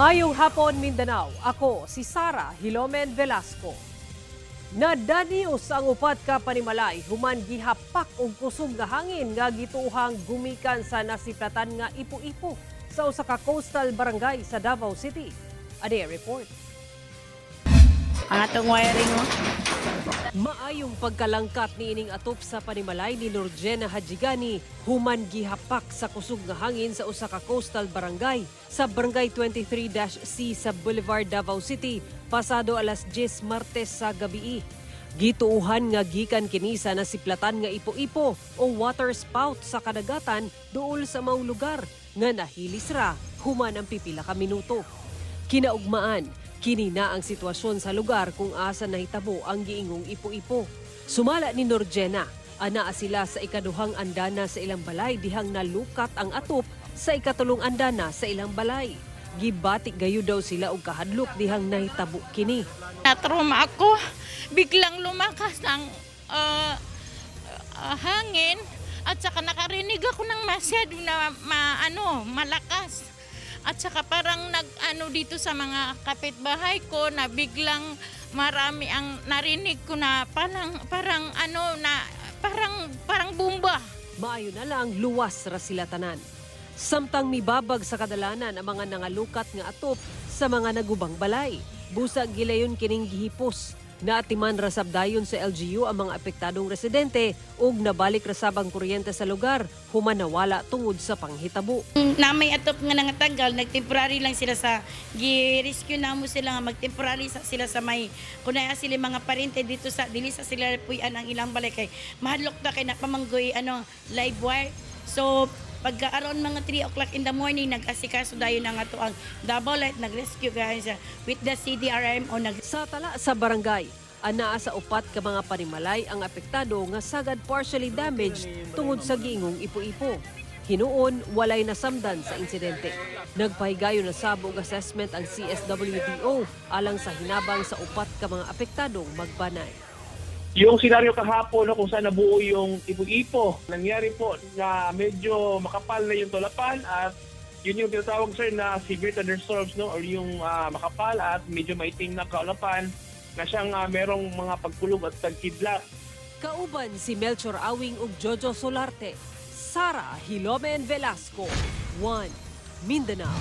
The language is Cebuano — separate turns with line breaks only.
Maayong hapon, Mindanao. Ako si Sara Hilomen Velasco. Nadanios ang upat ka panimalay human gihapak og kusog nga hangin nga gituohang gumikan sa nasiplatan nga ipo-ipo sa usa ka coastal barangay sa Davao City. Ade report.
Ang atong wiring, oh.
Maayong pagkalangkat niining atop sa panimalay ni Nurjena Hajigani human gihapak sa kusog nga hangin sa usa ka coastal barangay sa Barangay 23-C sa Boulevard, Davao City, pasado alas 10 Martes sa gabii. Gituuhan nga gikan kini sa nasiplatan nga ipo-ipo o water spout sa kadagatan duol sa maong lugar nga nahilis ra human ang pipila ka minuto. Kinaugmaan, kini na ang sitwasyon sa lugar kung asa nahitabo ang giingong ipo-ipo. Sumala ni Norjena, anaa sila sa ikaduhang andana sa ilang balay dihang nalukat ang atop sa ikatulong andana sa ilang balay. Gibatik gayo daw sila og kahadlok dihang nahitabo kini.
Na-trauma ako. Biglang lumakas ang hangin at saka nakarinig ako ng masyado na ano, malakas. At saka parang nag-ano dito sa mga kapitbahay ko na biglang marami ang narinig ko na parang parang ano na parang parang bomba.
Maayo na lang luwas ra sila tanan. Samtang mibabag sa kadalanan ang mga nangalukat nga atop sa mga nagubang balay. Busa gilayon kining gihipos. Naatiman ra sab dayon sa LGU ang mga apektadong residente ug nabalik ra sab ang kuryente sa lugar human nawala tungod sa panghitabo.
Na may atop nga nangatanggal, nagtemporary lang sila sa, gi-rescue na mo sila nga magtemporary sa sila sa may, kunay sila mga parente dito sa, dili sa sila puy-an ang ilang balay kay mahadlok ta kay napamanggoy ano, live wire. So, pagka around mga 3 o'clock in the morning, nag-asikaso dayon ang ato ang Davao Light, nag-rescue gaya siya with the CDRMO, nag
Sa tala sa barangay, anaa sa upat ka mga panimalay ang apektado nga sagad partially damaged tungod sa giingong ipo-ipo. Hinuon, walay nasamdan sa insidente. Nagpahigayon na sab og assessment ang CSWDO alang sa hinabang sa upat ka mga apektadong magbanay.
Yung senaryo kahapon, no, kung saan nabuo yung ipo-ipo, nangyari po na medyo makapal na yung tulapan at yun yung tinatawag, sir, na severe thunderstorms, no, or yung makapal at medyo maitim na kaulapan na siyang merong mga pagkulog at tagkidlat.
Kauban si Melchor Awing ug Jojo Solarte. Sara Hilomen Velasco, 1 Mindanao.